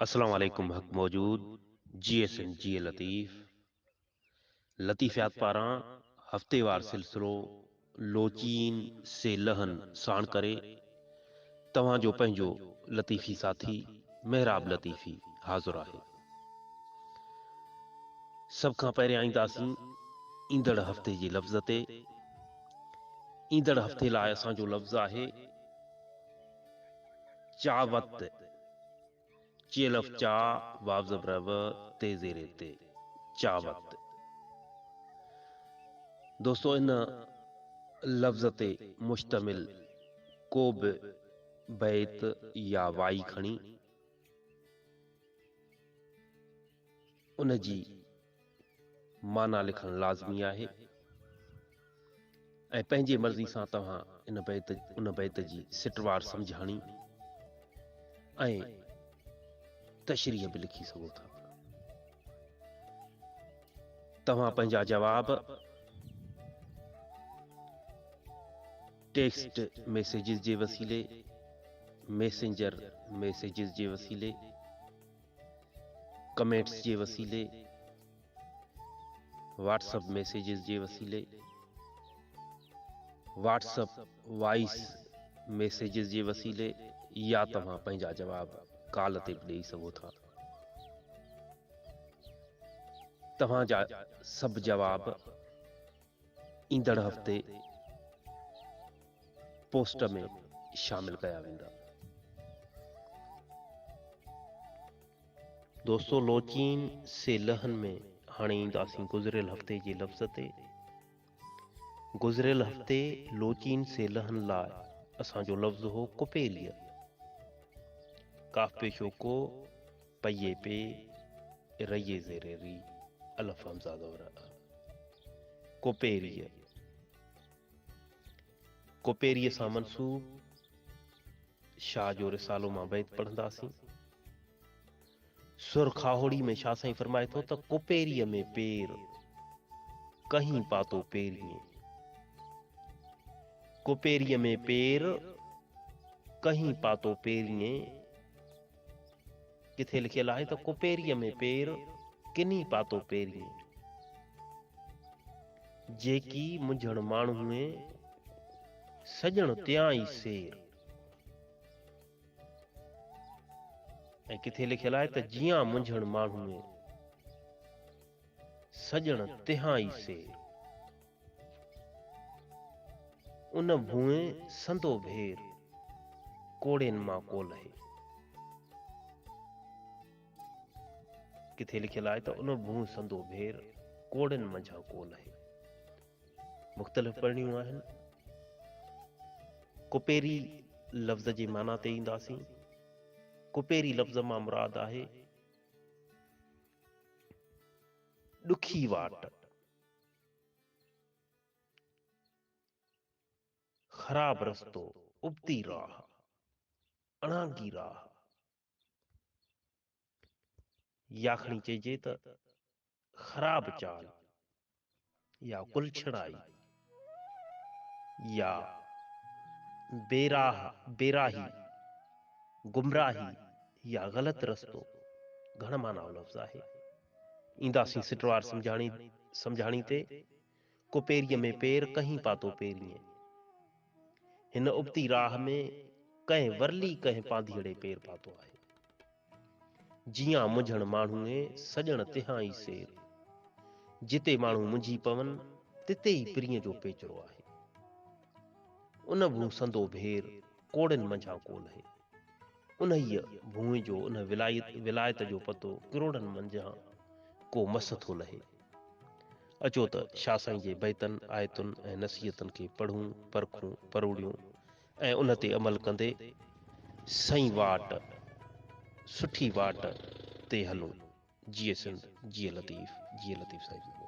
السلام عليڪم حق موجود جيئي سنڌ جيئي لطيف لطيفيات پاران هفتيوار سلسلو لوچين سي لهن ساڻ ڪري توهان جو پنهنجو لطيفي ساٿي محراب لطيفي حاضر آهي. سڀ کان پهريان اينداسين ايندڙ هفتي جي لفظ تي. ايندڙ هفتي لاء اسان جو لفظ آهي چاوت. چيلف چا، واو زبر و، تي زير تي. چاوت. دوستو ان لفظ تي مشتمل ڪو به بيت يا وائي کڻي ان جي معنيٰ لکڻ لازمي آهي ۽ پنهنجي مرضي سان توهان ان بيت ان بيت جي سٽوار سمجهاڻي ۽ تشريح به لکي سگهو ٿا. توهان پنهنجا جواب ٽيڪسٽ ميسيجز جي وسيلي، ميسينجر ميسيجز جي وسيلي، ڪمينٽس جي وسيلي، واٽس اپ ميسيجز جي وسيلي، واٽس اپ وائس ميسيجز جي وسيلي يا توهان پنهنجا جواب ڪال تي به ڏئي سگهو ٿا. توهان جا سڀ جواب ايندڙ هفتي پوسٽ ۾ شامل ڪيا ويندا. دوستو لوچين سي لهن ۾ هاڻي اينداسين گذريل هفتي جي لفظ تي. گذريل هفتي لوچين سي لهن لاء اسان جو لفظ هو ڪپيريء. ڪاف پيشو ڪو، پيي پي، ريي زير ري، الف همزه زبر ا. ڪوپيريء. ڪوپيريء سان منسوب شاهه جو رسالو مان بيت پڙهنداسين. سر کاهوڙي ۾ شاهه سائين فرمائي ٿو ته ڪوپيريء ۾ پير، ڪهين پاتو پيرينء. ڪوپيريء ۾ پير، ڪهين پاتو پيرينء. ڪٿي لکيل آهي ته ڪوپيريء ۾ پير، ڪني پاتو پيرينء. جيڪي منجهڻ ماڻهوء، سڄڻ تيان ئي سير. ۽ ڪٿي لکيل آهي ته جيان منجهڻ ماڻهوء، سڄڻ تهان ئي سير. ان ڀونء سندو ڀير، ڪوڙين مان ڪو لهي. ڪٿي لکيل آهي ته ان ڀونء سندو ڀير، ڪوڙين منجهان ڪو لهي. مختلف پڙهڻيون آهن. ڪپيري لفظ جي معنيٰ تي اينداسين. ڪپيري لفظ مان مراد آهي ڏکي واٽ. خراب رستو، ابتي راهه، اڻانگي راهه يا کڻي چئجي ته خراب چال يا ڪلڇڻائي يا بيراهه، بيراهي، گمراهي يا غلط رستو گهڻ معنائو لفظ آهي. اينداسين سٽوار سمجهاڻي سمجهاڻي تي، ڪو پيريء ۾ پير ڪهين پاتو پيرينء. هن ابتي راهه ۾ ڪنهن ورلي ڪنهن پانڌيئڙي پير پاتو آهي. جيان منجهڻ ماڻهوء سڄڻ تهان ئي سير. جتي ماڻهو منجهي پون، تتي ئي پرينء جو پيچرو آهي. ان ڀون سندو ڀير، ڪوڙين منجهان ڪو لهي. انهيء ڀونء جو ان ولايت جو پتو ڪروڙن منجهان ڪو مس ٿو لهي. اچو ته شاهه سائين جي بيتن، آيتن ۽ نصيحتن کي پڙهون، پرکون، پروڙيون ۽ ان تي عمل ڪندي سئين واٽ، سٺي واٽ، تي هلون. جيئي سنڌ، جيئي لطيف، جيئي لطيف سائين.